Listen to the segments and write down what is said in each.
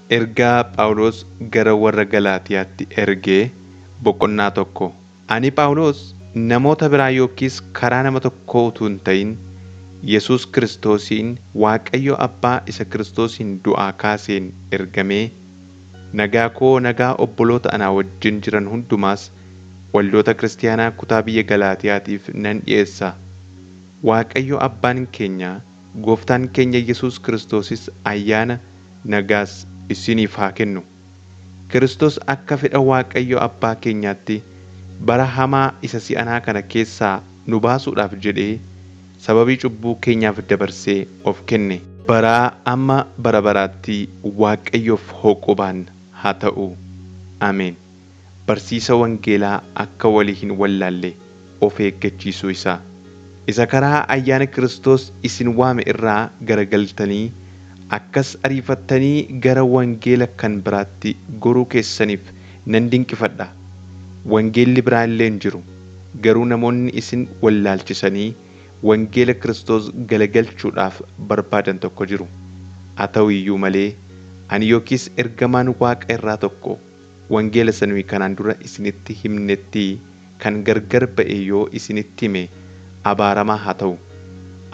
Ergaa Phaawulos gara warra Galaatiyaatti ergee boqonnaa 1. Ani Phaawulos namoota biraa yookiis karaa nama tokkoo utuu hin ta'in Yesuus Kiristoosiin Waaqayyo Abbaa isa Kiristoosiin du'aa kaaseen ergamee nagaa koo nagaa obboloota anaa wajjin jiran hundumaas waldoota kiristaanaa kutaa biyya Galaatiyaatiif nan dhi'eessa. Waaqayyo Abbaan keenya Gooftaan keenya Yesuus Kiristoosis ayyaana nagaas isiniif haa kennu. Kiristoos akka fedha Waaqayyo Abbaa keenyaatti bara hamaa isa si'anaa kana keessaa nu baasuudhaaf jedhee sababii cubbuu keenyaaf dabarsee of kenne. Baraa amma bara baraatti Waaqayyoof hooqubaan haa ta'u. Ameen. Barsiisa wangeelaa akka walii hin wallaalle of eeggachiisuu isaa. Isa karaa ayyaana Kiristoos isin waame irraa garagaltanii akkas ariifattanii gara wangeela kan biraatti goruu keessaniif nan dinqifadha. Wangeelli biraa illee hin jiru. Garuu namoonni isin wallaalchisanii wangeela Kiristoos galagalchuudhaaf barbaadan tokko jiru. Haa ta'u iyyuu malee ani yookiis ergamaan Waaqa irraa tokko wangeela sanuu kanaan dura isinitti himnetti kan gargar ba'e yoo isinitti hime abaaramaa haa ta'u.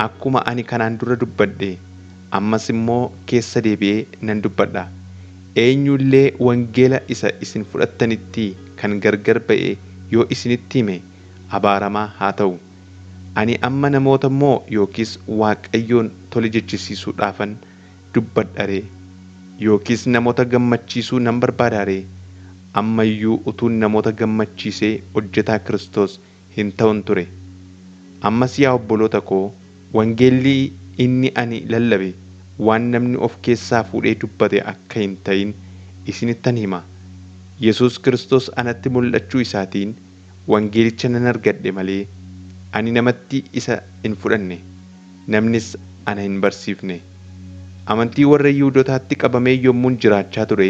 Akkuma ani kanaan dura dubbadhe ammas immoo keessa deebi'ee nan dubbadha. Eenyullee wangeela isa isin fudhattanitti kan gargar ba'e yoo isinitti hime abaaramaa haa ta'u. Ani amma namoota immoo yookiis Waaqayyoon tole jechisiisuudhaafan dubbadha ree? Yookiis namoota gammachiisuu nan barbaada ree? Amma iyyuu utuun namoota gammachiisee hojjetaa Kiristoos hin ta'un ture. Ammas yaa obboloota koo, wangeelli inni ani lallabe waan namni of keessaa fuudhee dubbate akka hin ta'in isinittan hima. Yesuus Kiristoos anatti mul'achuu isaatiin wangeelicha nan argadhe malee ani namatti isa hin fudhanne, namnis ana hin barsiifne. Amantii warra Yihuudootaatti qabamee yommuun jiraachaa ture,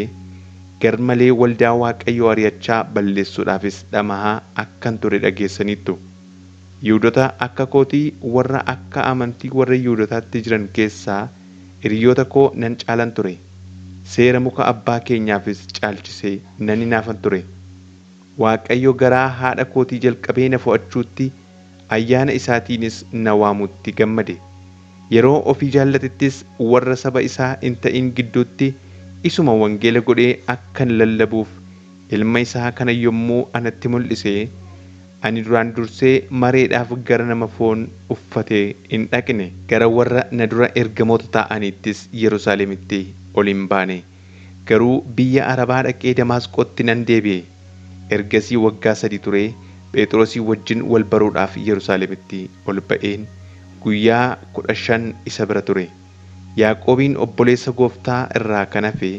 gar malee waldaa Waaqayyoo ari'achaa balleessuudhaafis dhamahaa akkan ture dhageessaniittu. Yihuudoota akka kootii warra akka amantii warra Yihuudootaatti jiran keessaa hiriyoota koo nan caalan ture. Seera muka abbaa keenyaafis caalchisee nan hinaafan ture. Waaqayyo garaa haadha kootii jalqabee na fo'achuutti ayyaana isaatiinis na waamutti gammade. Yeroo ofii jaallatettis warra saba isaa hin ta'in gidduutti isuma wangeela godhee akkan lallabuuf ilma isaa kana yommuu anatti mul'ise ani duraan dursee mareedhaaf gara nama foon uffatee hin dhaqne. Gara warra na dura ergamoota ta'aniittis Yerusaalemitti ol hin baane. Garuu biyya Arabaa dhaqee Damaasqootti nan deebi'e. Ergasii waggaa 3 turee Phexrosii wajjin wal baruudhaaf Yerusaalemitti ol ba'een guyyaa 15 isa bira ture. Yaaqoobiin obboleessa gooftaa irraa kan hafe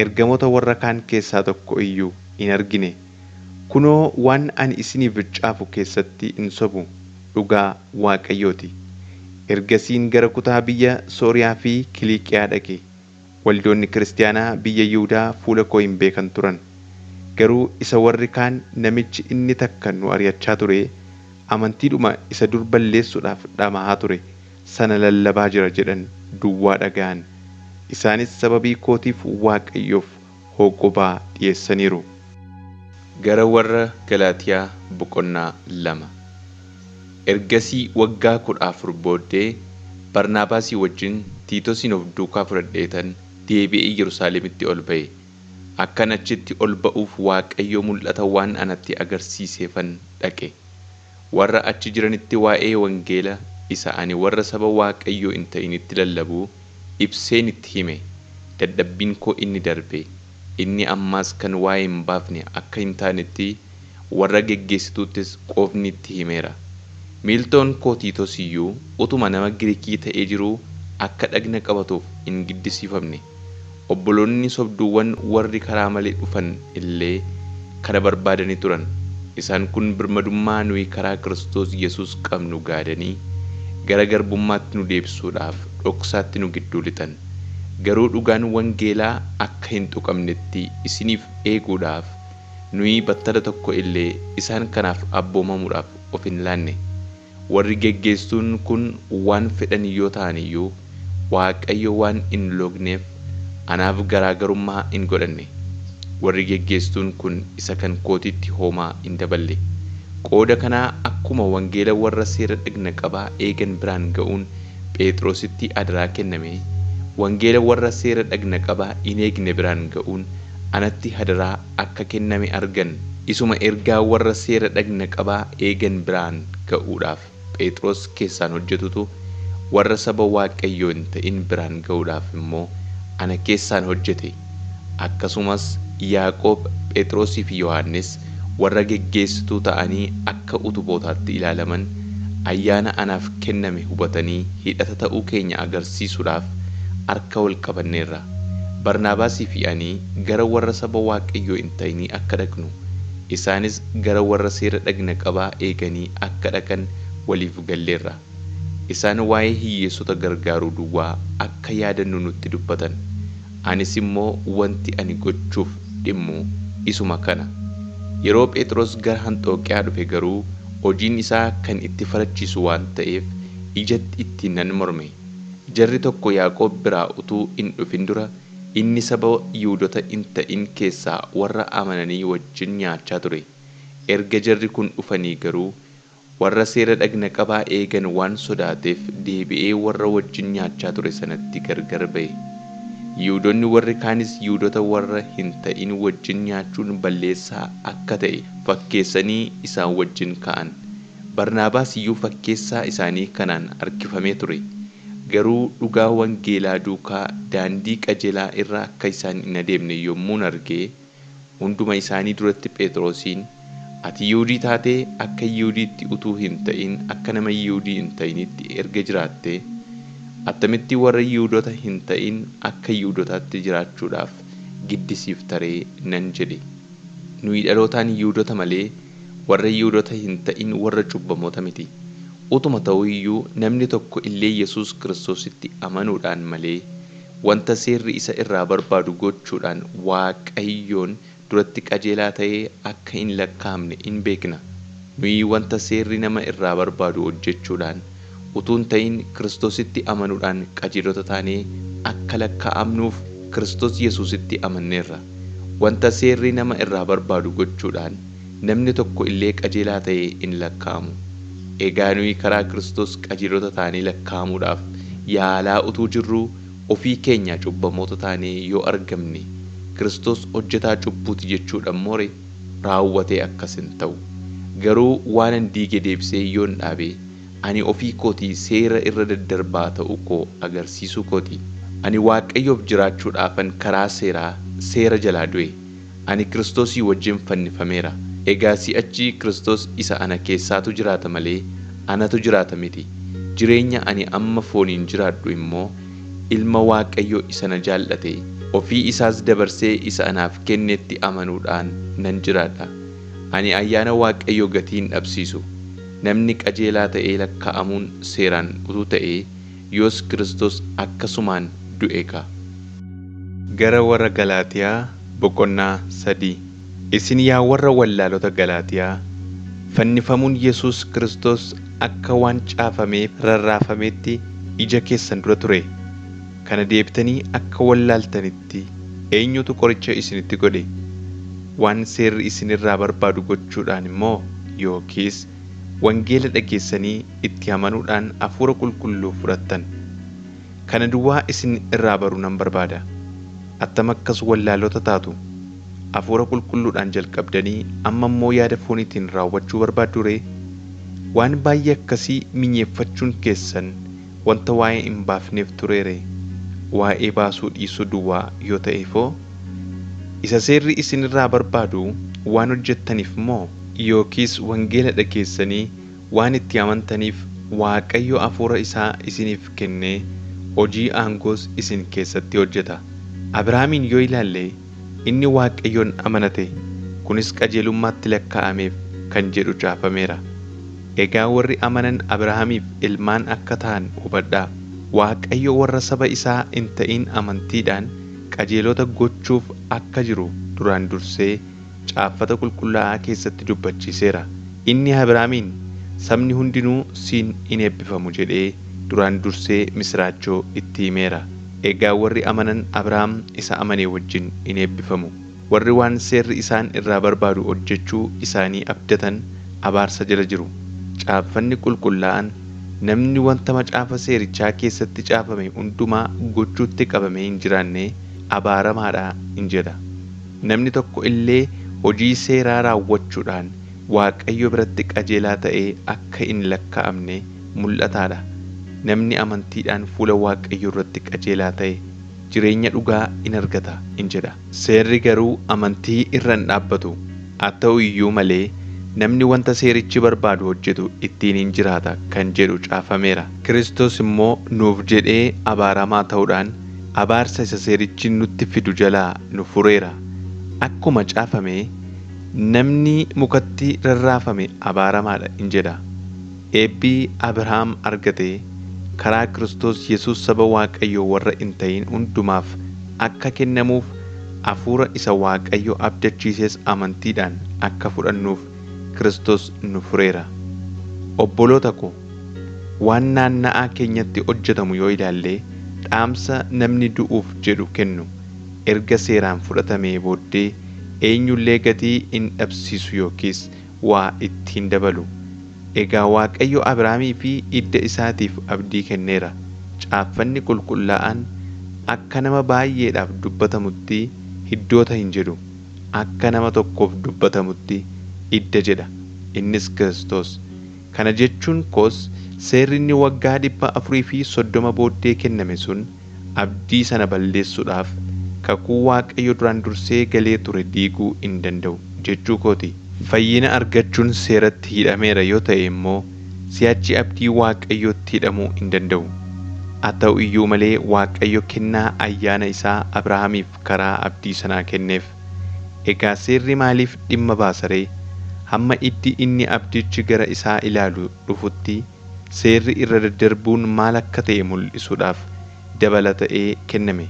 ergamoota warra kaan keessaa tokko iyyuu hin argine. Kunoo waan ani isiniif caafu keessatti hin sobu dhugaa Waaqayyooti. Ergasiin gara kutaa biyya Sooriyaa fi Kiliiqiyaa dhaqe. Waldoonni kiristaanaa biyya Yihudaa fuula koo hin beekan turan. Garuu isa warri kaan namichi inni takka nu ari'achaa ture amantiidhuma isa dur balleessuudhaaf dhamahaa ture sana lallabaa jira jedhan duwwaa dhaga'an. Isaanis sababii kootiif Waaqayyoof hooqubaa dhiyeessaniiru. Gara warra Galaatiyaa boqonnaa 2. Ergasii waggaa 14 booddee Barnaabaasii wajjin Tiitosin of duukaa fudhadheetan deebi'ee Yerusaalemitti ol ba'e. Akkan achitti ol ba'uuf Waaqayyo mul'ata waan anatti agarsiiseefan dhaqe. Warra achi jiranitti waa'ee wangeela isa ani warra saba Waaqayyoo hin ta'initti lallabuu ibseen itti hime. Dadhabbiin koo inni darbe, inni ammaas kan waa'ee hin baafne akka hin taanetti warra geggeessituuttis qoofni itti himeera. Miiltoon koo Tiitos iyyuu utuma nama Giriikii ta'ee jiruu akka dhagna qabatuuf hin giddisiifamne. Obboloonni sobduuwwan warri karaa malee dhufan illee kana barbaadanii turan. Isaan kun birmadummaa nuyi karaa Kiristoos Yesuus qabnu gaadanii gara garbummaatti nu deebisuudhaaf dhoksaatti nu gidduu lixan. Garuu dhugaan wangeelaa akka hin tuqamnetti isiniif eeguudhaaf nuyi battala tokko illee isaan kanaaf abboomamuudhaaf of hin laanne. Warri geggeessuun kun waan fedhan yoo ta'an iyyuu Waaqayyo waan hin loogneef anaaf garaagarummaa hin godhanne. Warri geggeessituun kun isa kan kootiitti homaa hin daballe. Qooda kanaa akkuma wangeela warra seera dhagna qabaa eegan biraan ga'uun Phexrositti adaraa kenname, wangeela warra seera dhagna qabaa hin eegne biraan ga'uun anatti hadaraa akka kenname argan. Isuma ergaa warra seera dhagna qabaa eegan biraan ga'uudhaaf Phexros keessaan hojjetutu warra saba Waaqayyoo hin ta'in biraan ga'uudhaaf immoo ana keessaan hojjete. Akkasumas Yaaqoob, Phexrosii fi Yohannis warra geggeessituu ta'anii akka utubootaatti ilaalaman ayyaana anaaf kenname hubatanii hidhata ta'uu keenya agarsiisuudhaaf harka wal qabanneerra. Barnaabaasii fi ani gara warra saba Waaqayyoo hin ta'inii akka dhaqnu, isaanis gara warra seera dhagna qabaa eeganii akka dhaqan waliif galleerra. Isaan waa'ee hiyyeessota gargaaruu duwwaa akka yaadannu nutti dubbatan. Anis immoo wanti ani gochuuf dhimmu isuma kana. Yeroo Phexros gara Hanxooqiyaa dhufe garuu hojiin isaa kan itti farachiisu waan ta'eef ijatti ittiin nan morme. Jarri tokko Yaaqoob biraa utuu hin dhufin dura inni saba Yihuudota hin ta'in keessaa warra amananii wajjin nyaachaa ture. Erga jarri kun dhufanii garuu warra seera dhagna qabaa eegan waan sodaateef deebi'ee warra wajjin nyaachaa ture sanatti gargar ba'e. Yihuudoonni warri kaanis Yihuudoota warra hin ta'in wajjin nyaachuun balleessaa akka ta'e fakkeessanii isaan wajjin ka'an. Barnaabaas iyyuu fakkeessaa isaanii kanaan harkifamee ture. Garuu dhugaa wangeelaa duukaa daandii qajeelaa irra akka isaan hin adeemne yommuun argee hunduma isaanii duratti Phexrosiin, ati Yihuudii taatee akka Yihuudiitti utuu hin ta'in akka nama Yihuudii hin ta'initti erga jiraatte, attamitti warra Yihuudoota hin ta'in akka Yihuudootaatti jiraachuudhaaf giddisiif taree nan jedhe. Nuyi dhalootaan Yihuudoota malee warra Yihuudoota hin ta'in warra cubbamoota miti. Utuma ta'uu iyyuu namni tokko illee Yesuus Kiristoositti amanuudhaan malee wanta seerri isa irraa barbaadu gochuudhaan Waaqayyoon duratti qajeelaa ta'ee akka hin lakkaa'amne in beekna. Nuyi wanta seerri nama irraa barbaadu hojjechuudhaan utuu hin ta'in Kiristoositti amanuudhaan qajeelota taanee akka lakkaa'amnuuf Kiristoos Yesuusitti amanneerra. Wanta seerri nama irraa barbaadu gochuudhaan namni tokko illee qajeelaa ta'ee hin lakkaa'amu. Egaa nuyi karaa Kiristoos qajeelota taanee lakkaa'amuudhaaf yaalaa utuu jirruu ofii keenya cubbamoota taanee yoo argamne Kiristoos hojjetaa cubbuuti jechuudha moore raawwatee akkas hin ta'u. Garuu waanan diige deebisee yoon dhaabe ani ofii kootii seera irra daddarbaa ta'uu koo agarsiisuu kooti. Ani Waaqayyoof jiraachuudhaafan karaa seeraa seera jalaa du'e. Ani Kiristoosii wajjin fannifameera. Egaa si'achi Kiristoos isa ana keessaatu jiraata malee anatu jiraata miti. Jireenya ani amma fooniin jiraadhu immoo ilma Waaqayyoo isa na jaallate ofii isaas dabarsee isa anaaf kennetti amanuudhaan nan jiraadha. Ani ayyaana Waaqayyoo gatii hin dhabsiisu. Namni qajeelaa ta'ee lakkaa'amuun seeraan utuu ta'ee yoos Kiristoos akkasumaan du'e ka. Gara warra Galaatiyaa boqonnaa 3. Isin yaa warra wallaalota Galaatiyaa, fannifamuun Yesuus Kiristoos akka waan caafamee rarraafameetti ija keessan dura ture. Kana deebitanii akka wallaaltanitti eenyutu qoricha isinitti godhe? Waan seerri isinirraa barbaadu gochuudhaan immoo yookiis wangeela dhageessanii itti amanuudhaan hafuura qulqulluu fudhattan. Kana duwwaa isin irraa baruu nan barbaada. Attam akkas wallaalota taatu? Hafuura qulqulluudhaan jalqabdanii amma immoo yaada fooniitiin raawwachuu barbaaddu ree? Waan baay'ee akkasii minyeeffachuun keessan wanta waa'ee hin baafneef tureere? Waa'ee baasuu dhiisuu duwwaa yoo ta'eefoo? Isa seerri isinirraa barbaadu waan hojjettaniif moo yookiis wangeela dhageessanii waan itti amantaniif Waaqayyo hafuura isaa isiniif kennee hojii aangoos isin keessatti hojjeta. Abrahaamiin yoo ilaalle inni Waaqayyoon amanate, kunis qajeelummaatti lakkaa'ameef kan jedhu caafameera. Egaa warri amanan Abrahaamiif ilmaan akka ta'an hubadhaa. Waaqayyo warra saba isaa hin ta'in amantiidhaan qajeelota gochuuf akka jiru duraan dursee caaffata qulqullaa'aa keessatti dubbachiiseera. Inni Abrahaamiin sabni hundinuu siin in eebbifamu jedhee duraan dursee misiraachoo itti himeera. Egaa warri amanan Abrahaam isa amane wajjin in eebbifamu. Warri waan seerri isaan irraa barbaadu hojjechuu isaanii abdatan abaarsa jala jiru. Caaffanni qulqullaa'an namni wanta macaafa seerichaa keessatti caafame hundumaa gochuutti qabamee hin jiraanne abaaramaadha in jedha. Namni tokko illee hojii seeraa raawwachuudhaan Waaqayyo biratti qajeelaa ta'ee akka hin lakkaa'amne mul'ataadha. Namni amantiidhaan fuula Waaqayyoo irratti qajeelaa ta'e jireenya dhugaa in argata in jedha. Seerri garuu amantii irra hin dhaabbatu. Haa ta'u iyyuu malee namni wanta seerichi barbaadu hojjetu ittiin hin jiraata kan jedhu caafameera. Kiristoos immoo nuuf jedhee abaaramaa ta'uudhaan abaarsa isa seerichi nutti fidu jalaa nu fureera. Akkuma caafame namni mukatti rarraafame abaaramaadha in jedha. Eebbi Abrahaam argate karaa Kiristoos Yesuus saba Waaqayyoo warra hin ta'in hundumaaf akka kennamuuf hafuura isa Waaqayyo abdachiises amantiidhaan akka fudhannuuf Kiristoos nu fureera. Obboloota ko, waan naanna'aa keenyatti hojjetamu yoo ilaalle dhaamsa namni du'uuf jedhu kennu erga seeraan fudhatamee booddee eenyullee gatii hin dhabsiisu yookiis waa ittiin dabalu. Egaa Waaqayyo Abrahaamii fi hidda isaatiif abdii kenneera. Caaffanni qulqullaa'aan akka nama baay'eedhaaf dubbatamutti hiddoota hin jedhu, akka nama tokkoof dubbatamutti hidda jedha. Innis Kiristoos. Kana jechuun koos seerri inni waggaa 430 booddee kenname sun abdii sana balleessuudhaaf kakuu Waaqayyo duraan dursee galee ture diiguu hin danda'u jechuu kooti. Fayyina argachuun seeratti hidhameera yoo ta'e immoo si'achi abdii Waaqayyootti hidhamuu hin danda'u. Haa ta'u iyyuu malee Waaqayyo kennaa ayyaana isaa Abrahaamiif karaa abdii sanaa kenneef. Egaa seerri maaliif dhimma baasa ree? Hamma iddi inni abdichi gara isaa ilaalu dhufutti seerri irra daddarbuun maal akka ta'e mul'isuudhaaf dabala ta'ee kenname.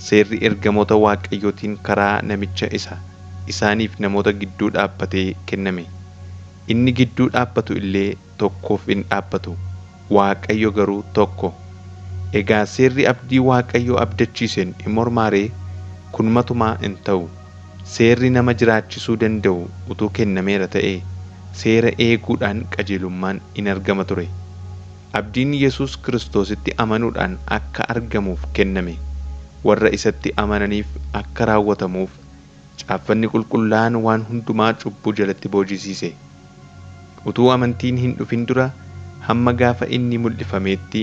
Seerri ergamoota Waaqayyootiin karaa namicha isa isaaniif namoota gidduu dhaabbatee kenname. Inni gidduu dhaabbatu illee tokkoof hin dhaabbatu. Waaqayyo garuu tokko. Egaa seerri abdii Waaqayyo abdachiiseen hin mormaa ree? Kun matumaa hin ta'u. Seerri nama jiraachisuu danda'u utuu kennameera ta'ee seera eeguudhaan qajeelummaan in argama ture. Abdiin Yesuus Kiristoositti amanuudhaan akka argamuuf kenname. Warra isatti amananiif akka raawwatamuuf caaffanni qulqullaa'aan waan hundumaa cubbuu jalatti boojisiise. Utuu amantiin hin dhufin dura hamma gaafa inni mul'ifameetti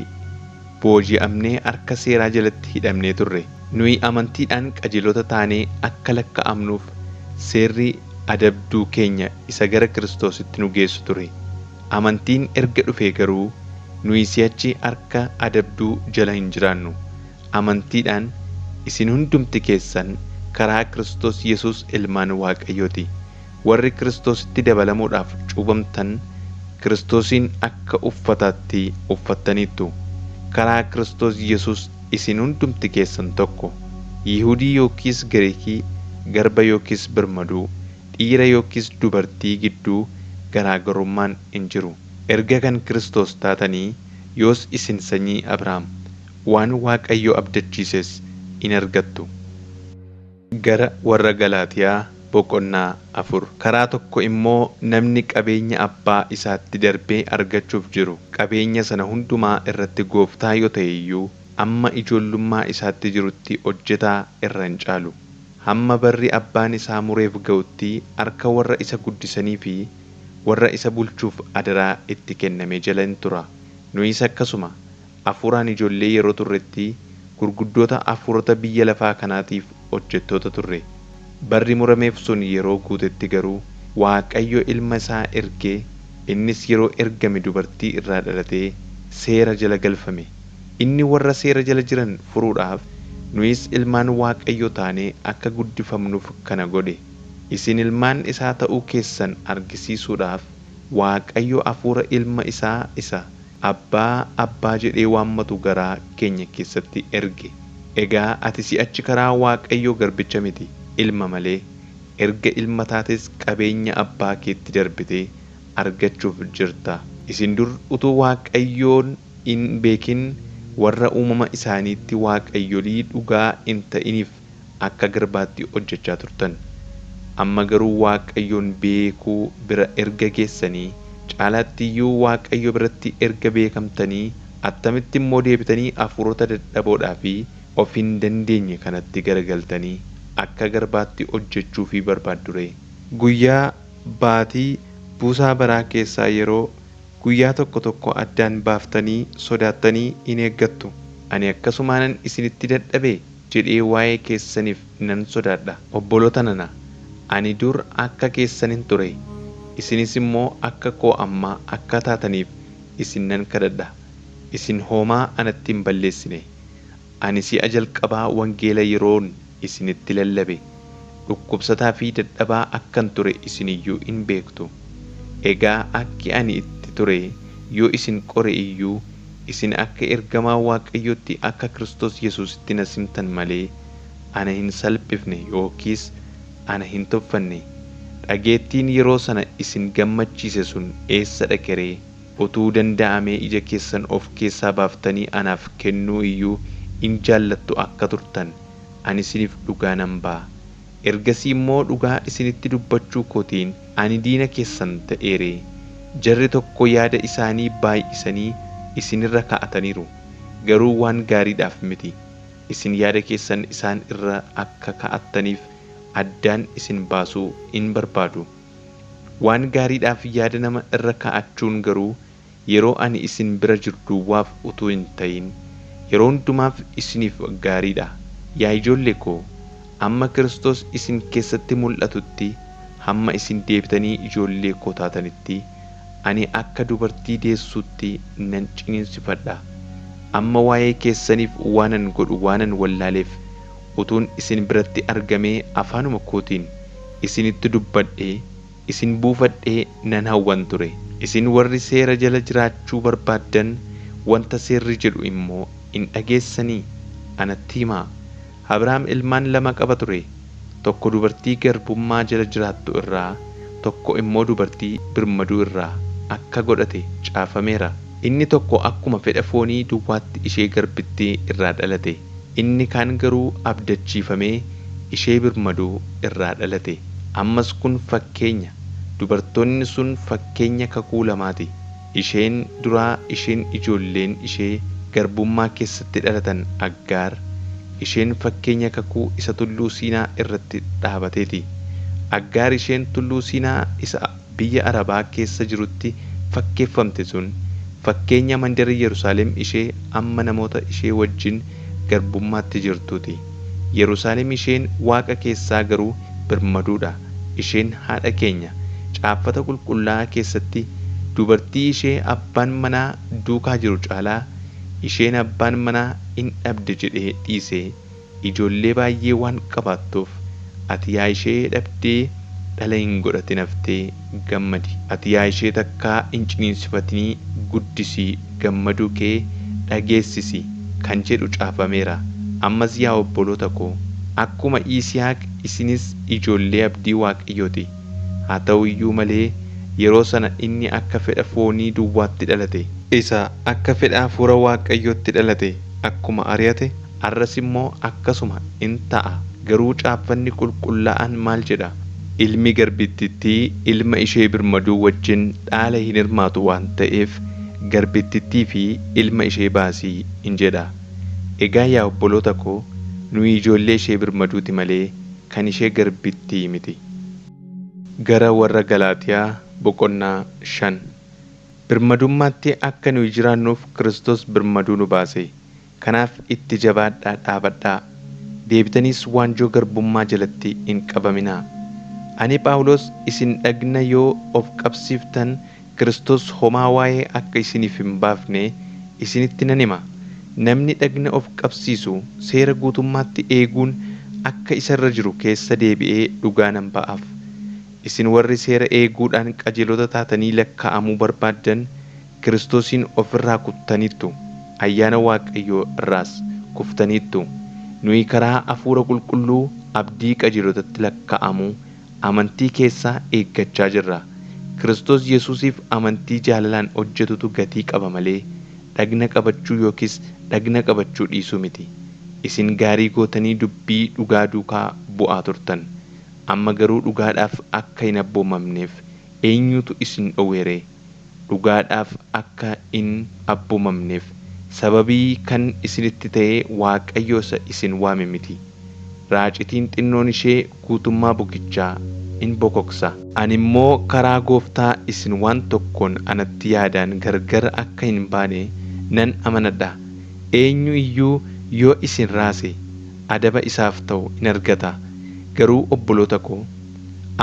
booji'amnee harka seeraa jalatti hidhamnee turre. Nuyi amantiidhaan qajeelota taanee akka lakkaa'amnuuf seerri adabduu keenya isa gara Kiristoositti nu geessu ture. Amantiin erga dhufee garuu nuyi si'achi harka adabduu jala hin jiraannu. Amantiidhaan isin hundumti keessan karaa Kiristoos Yesuus ilmaan Waaqayyooti. Warri Kiristoositti dabalamuudhaaf cuubamtan Kiristoosiin akka uffataatti uffattaniittu. Karaa Kiristoos Yesuus isin hundumti keessan tokko. Yihudii yookiis Giriikii, garba yookiis birmaduu, dhiira yookiis dubartii gidduu garaagarummaan hin jiru. Erga kan Kiristoos taatanii yoos isin sanyii Abrahaam waan Waaqayyo abdachiises in argattu. Gara warra Galaatiyaa boqonnaa 4. Karaa tokko immoo namni qabeenya abbaa isaatti darbee argachuuf jiru qabeenya sana hundumaa irratti gooftaa yoo ta'e iyyuu amma ijoollummaa isaatti jirutti hojjetaa irra hin caalu. Hamma barri abbaan isaa mureef ga'utti harka warra isa guddisanii fi warra isa bulchuuf adaraa itti kenname jala hin tura. Nuyis akkasuma hafuuraan ijoollee yeroo turretti gurguddoota hafuurota biyya lafaa kanaatiif hojjettoota turre. Barri murameef sun yeroo guutetti garuu Waaqayyo ilma isaa ergee innis yeroo ergame dubartii irraa dhalatee seera jala galfame. Inni warra seera jala jiran furuudhaaf nuyis ilmaan Waaqayyoo taanee akka guddifamnuuf kana godhe. Isin ilmaan isaa ta'uu keessan argisiisuudhaaf Waaqayyo hafuura ilma isaa isa abbaa abbaa jedhee waammatu garaa keenya keessatti erge. Egaa ati si'achi karaa Waaqayyoo garbicha miti, ilma malee. Erga ilma taates qabeenya abbaa keetti darbitee argachuuf jirta. Isin dur utuu Waaqayyoon hin beekin warra uumama isaaniitti waaqayyolii dhugaa hin ta'iniif akka garbaatti hojjechaa turtan. Amma garuu Waaqayyoon beekuu bira erga geessanii, caalaatti iyyuu Waaqayyo biratti erga beekamtanii, attamitti immoo deebitanii hafuurota dadhaboodhaa fi of hin dandeenye kanatti garagaltanii akka garbaatti hojjechuufii barbaaddu ree? Guyyaa baatii buusaa baraa keessaa yeroo guyyaa tokko tokko addaan baaftanii sodaattanii hin eeggattu. Ani akkasumaanan isinitti dadhabee jedhee waa'ee keessaniif nan sodaadha. Obboloota nana, ani dur akka keessanin ture, isinis immoo akka koo ammaa akka taataniif isin nan kadhadha. Isin homaa anatti hin balleessine. Ani si'a jalqabaa wangeela yeroon isinitti lallabe dhukkubsataa fi dadhabaa akkan ture isin iyyuu hin beektu. Egaa akki ani itti ture yoo isin qore iyyuu isin akka ergamaa Waaqayyootti akka Kiristoos Yesuusitti na simtan malee ana hin salphifne yookiis ana hin tuffanne. Dhageettiin yeroo sana isin gammachiise sun eessa dhaqe ree? Utuu danda'amee ija keessan of keessaa baaftanii anaaf kennuu iyyuu in jaallattu akka turtan ani isiniif dhugaa nan ba'a. Ergasii immoo dhugaa isinitti dubbachuu kootiin ani diina keessan ta'eeree? Jarri tokko yaada isaanii baay'isanii isinirra kaa'ataniiru, garuu waan gaariidhaaf miti. Isin yaada keessan isaan irra akka kaa'attaniif addaan isin baasuu in barbaadu. Waan gaariidhaaf yaada nama irra kaa'achuun garuu yeroo ani isin bira jiru duwwaaf utuu hin ta'in yeroo hundumaaf isiniif gaariidha. Yaa ijoollee koo, amma Kiristoos isin keessatti mul'atutti, hamma isin deebitanii ijoollee koo taatanitti, ani akka dubartii deessuutti nan ciniinsifadha. Amma waa'ee keessaniif waanan godhu waanan wallaaleef utuun isin biratti argamee afaanuma kootiin isinitti dubbadhee isin buufadhee nan hawwan ture. Isin warri seera jala jiraachuu barbaaddan wanta seerri jedhu immoo hin dhageessanii? Anatti himaa. Abrahaam ilmaan lama qaba ture. Tokko dubartii garbummaa jala jiraattu irraa, tokko immoo dubartii birmaduu irraa akka godhate caafameera. Inni tokko akkuma fedha foonii duwwaatti ishee garbittii irraa dhalate. Inni kaan garuu abdachiifamee ishee birmaduu irraa dhalate. Ammas kun fakkeenya. Dubartoonni sun fakkeenya kakuu lamaati. Isheen duraa isheen ijoolleen ishee garbummaa keessatti dhalatan Aggaar, isheen fakkeenya kakuu isa tulluu Siinaa irratti dhaabateeti. Aggaar isheen tulluu Siinaa isa biyya Arabaa keessa jirutti fakkeeffamte sun fakkeenya mandara Yerusaalem ishee amma namoota ishee wajjin garbummaatti jirtuuti. Yerusaalem isheen Waaqa keessaa garuu birmaduudha. Isheen haadha keenya. Caaffata qulqullaa'aa keessatti dubartii ishee abbaan manaa duukaa jiru caalaa isheen abbaan manaa in dhabde jedhee dhiisee ijoollee baay'ee waan qabaattuuf ati yaa ishee dhabdee dhala hin godhatin haftee gammadi. Ati yaa ishee takkaa hin ciniinsifatinii guddisii gammaduu kee dhageessisi kan jedhu caafameera. Ammas yaa obboloota koo, akkuma Yisihaaq isinis ijoollee abdii Waaqayyooti. Haa ta'u iyyuu malee yeroo sana inni akka fedha foonii duwwaatti dhalate. Isa akka fedha hafuura Waaqayyootti dhalate akkuma ari'ate, arras immoo akkasuma in ta'a. Garuu caaffanni qulqullaa'aan maal jedha? Ilmi garbitittii ilma ishee birmaduu wajjin dhaala hin hirmaatu waan ta'eef garbitittii fi ilma ishee baasii in jedha. Egaa yaa obboloota koo, nuyi ijoollee ishee birmaduuti malee kan ishee garbittii miti. Gara warra Galaatiyaa boqonnaa 5. Birmadummaatti akka nuyi jiraannuuf Kiristoos birmaduu nu baase. Kanaaf itti jabaadhaa dhaabadhaa. Deebitaniis waanjoo garbummaa jalatti hin qabaminaa. Ani Phaawulos isin dhagna yoo of qabsiiftan Kiristoos homaa waa'ee akka isiniif hin baafne isinitti nan hima. Namni dhagna of qabsiisu seera guutummaatti eeguun akka isarra jiru keessa deebi'ee dhugaa nan ba'aaf. Isin warri seera eeguudhaan qajeelota taatanii lakkaa'amuu barbaaddan Kiristoosiin ofirraa kuttaniittu, ayyaana Waaqayyoo irraas kuftaniittu. Nuyi karaa hafuura qulqulluu abdii qajeelotatti lakkaa'amuu amantii keessaa eeggachaa jirra. Kiristoos Yesuusiif amantii jaalalaan hojjetutu gatii qaba malee dhagna qabachuu yookiis dhagna qabachuu dhiisuu miti. Isin gaarii gootanii dubbii dhugaa duukaa bu'aa turtan. Amma garuu dhugaadhaaf akka hin abboomamneef eenyutu isin dhowwe ree? Dhugaadhaaf akka hin abboomamneef sababii kan isinitti ta'e Waaqayyo isa isin waame miti. Raacitiin xinnoon ishee guutummaa bukichaa in bokoksa. Ani immoo karaa Gooftaa isin waan tokkoon anatti yaadaan gargar akka hin baane nan amanadha. Eenyu iyyuu yoo isin raase adaba isaaf ta'u in argata. Garuu obboloota koo,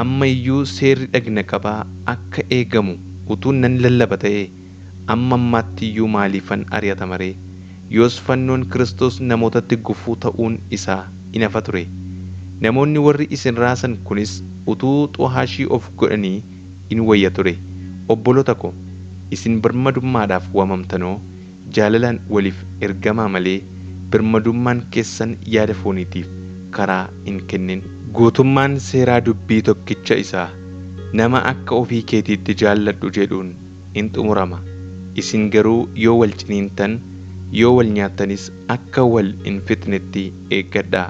amma iyyuu seerri dhagna qabaa akka eegamu utuu nan lallaba ta'ee amma ammaatti iyyuu maaliifan ari'atama ree? Yoos fannoon Kiristoos namootatti gufuu ta'uun isaa in hafa ture. Namoonni warri isin raasan kunis utuu xu'aashii of godhanii in wayya ture. Obboloota ko, isin birmadummaadhaaf waamamtanoo jaalalaan waliif ergamaa malee birmadummaan keessan yaada fooniitiif karaa hin kennin. Guutummaan seeraa dubbii tokkicha isaa nama akka ofii keetiitti jaalladhu jedhuun in xumurama. Isin garuu yoo wal ciniintan, yoo wal nyaattanis akka wal hin fixnetti eeggadhaa.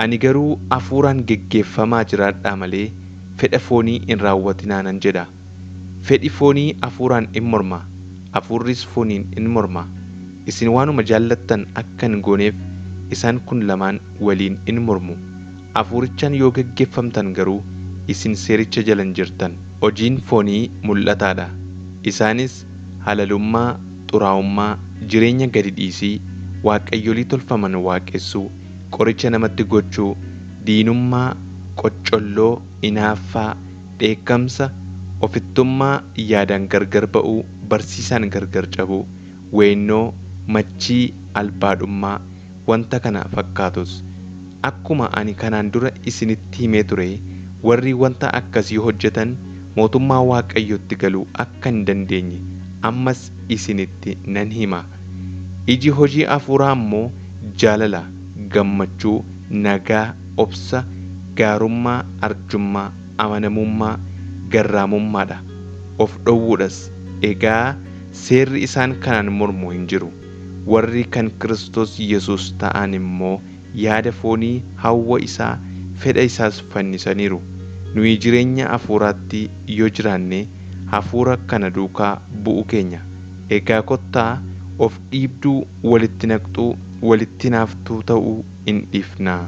Ani garuu hafuuraan geggeeffamaa jiraadhaa malee fedha foonii hin raawwatinaa nan jedha. Fedhi foonii hafuuraan in morma, hafuurris fooniin in morma. Isin waanuma jaallattan akka hin gooneef isaan kun lamaan waliin in mormu. Hafuurichaan yoo geggeeffamtan garuu isin seericha jala hin jirtan. Hojiin foonii mul'ataadha. Isaanis halalummaa, xuraa'ummaa, jireenya gadi dhiisii, waaqayyolii tolfaman waaqessuu, qoricha namatti gochuu, diinummaa, qoccolloo, hinaaffaa, dheekkamsa, ofittummaa, yaadaan gargar ba'uu, barsiisaan gargar cabuu, weennoo, machii, albaadhummaa, wanta kana fakkaatus. Akkuma ani kanaan dura isinitti himee ture, warri wanta akkasii hojjetan mootummaa Waaqayyootti galuu akka hin dandeenye ammas isinitti nan hima. Iji hojii hafuuraa immoo jaalala, gammachuu, nagaa, obsa, gaarummaa, arjummaa, amanamummaa, garraamummaadha. Of dhowwuudhas. Egaa seerri isaan kanaan mormu hin jiru. Warri kan Kiristoos Yesuus ta'an immoo yaada foonii, hawwa isaa, fedha isaas fannisaniiru. Nuyi jireenya hafuuraatti yoo jiraanne hafuura kana duukaa bu'u keenya. Egaa kottaa of dhiibduu, walitti naqxuu, walitti naaftuu ta'uu hin dhiifnaa.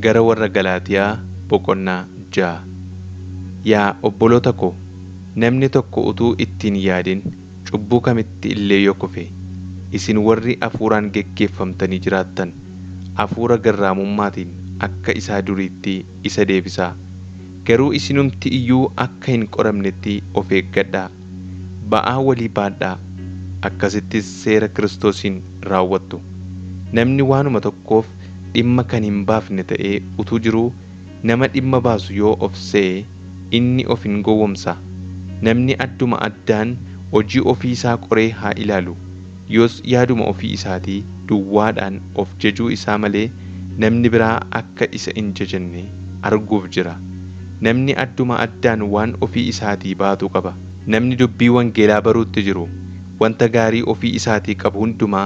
Gara warra Galaatiyaa boqonnaa 6. Yaa obboloota ko, namni tokko utuu ittiin yaadin cubbuu kamitti illee yoo kufe, isin warri hafuuraan geggeeffamtanii jiraattan hafuura garraamummaatiin akka isaa duriitti isa deebisaa. Garuu isinumti iyyuu akka hin qoramnetti of eeggadhaa. Ba'aa walii baadhaa. Akkasittis seera Kiristoosiin raawwattu. Namni waanuma tokkoof dhimma kan hin baafne ta'ee utuu jiruu nama dhimma baasu yoo of se'e inni of hin gowwomsa. Namni adduma addaan hojii ofii isaa qoree haa ilaalu. Yoos yaaduma ofii isaatii duwwaadhaan of jajuu isaa malee namni biraa akka isa hin jajanne arguuf jira. Namni adduma addaan waan ofii isaatii baatu qaba. Namni dubbii wangeelaa baruutti jiru wanta gaarii ofii isaatii qabu hundumaa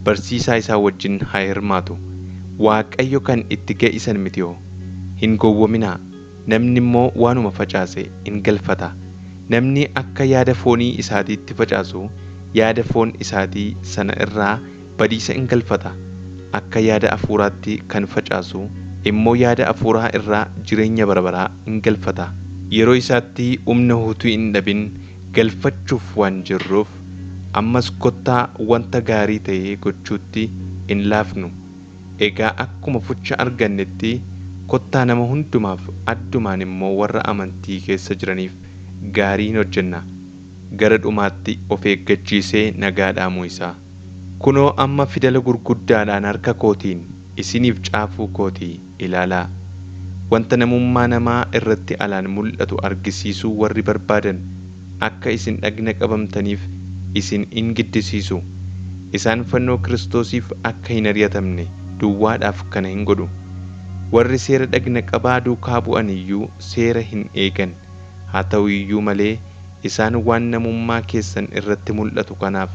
barsiisaa isaa wajjin haa hirmaatu. Waaqayyo kan itti ga'isan miti'oo. Hin gowwominaa. Namni immoo waanuma facaase in galfata. Namni akka yaada foonii isaatiitti facaasu yaada foon isaatii sana irraa badiisa in galfata. Akka yaada hafuuraatti kan facaasu immoo yaada hafuuraa irraa jireenya barabaraa in galfata. Yeroo isaatti humna utuu hin dhabin galfachuuf waan jirruuf ammas kottaa wanta gaarii ta'e gochuutti hin laafnu. Egaa akkuma fucha argannetti kottaa nama hundumaaf addumaan immoo warra amantii keessa jiraniif gaarii hin hojjenna. Gara dhumaatti of eeggachiisee nagaa dhaamuu isaa. Kunoo amma fidala gurguddaadhaan harka kootiin isiniif caafuu kootii ilaalaa. Wanta namummaa namaa irratti alaan mul'atu argisiisuu warri barbaadan akka isin dhagna qabamtaniif isin in giddisiisu. Isaan fannoo Kiristoosiif akka hin ari'atamne duwwaadhaaf kana hin godhu. Warri seera dhagna qabaa duukaa bu'an iyyuu seera hin eegan. Haa ta'u iyyuu malee Isaan waan namummaa keessan irratti mul'atu kanaaf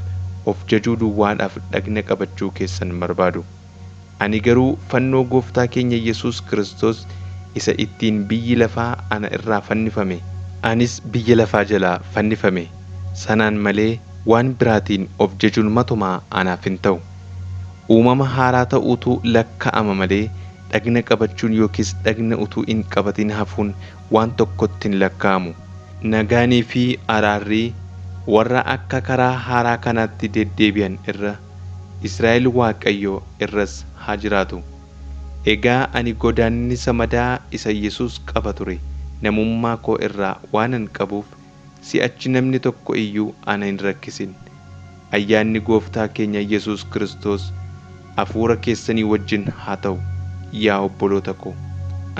of jajuu duwwaadhaaf dhagna qabachuu keessan barbaadu. Ani garuu fannoo gooftaa keenya Yesuus Kiristoos isa ittiin biyyi lafaa ana irraa fannifame, anis biyya lafaa jalaa fannifame sanaan malee waan biraatiin of jajuun matumaa anaaf hin ta'u. Uumama haaraa ta'uutu lakkaa'ama malee dhagna qabachuun yookiis dhagna utuu hin qabatin hafuun waan tokkotti hin lakkaa'amu. Nagaanii fi araarri warra akka karaa haaraa kanaatti deddeebi'an irra Israa'el Waaqayyo irras haa jiraatu. Egaa ani godaannisa madaa isa Yesuus qaba ture namummaa koo irraa waanan qabuuf si'achi namni tokko iyyuu ana hin rakkisin. Ayyaanni gooftaa keenya Yesuus Kiristoos hafuura keessanii wajjin haa ta'u yaa obboloota ko.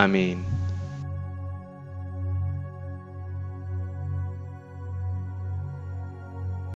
Ameen.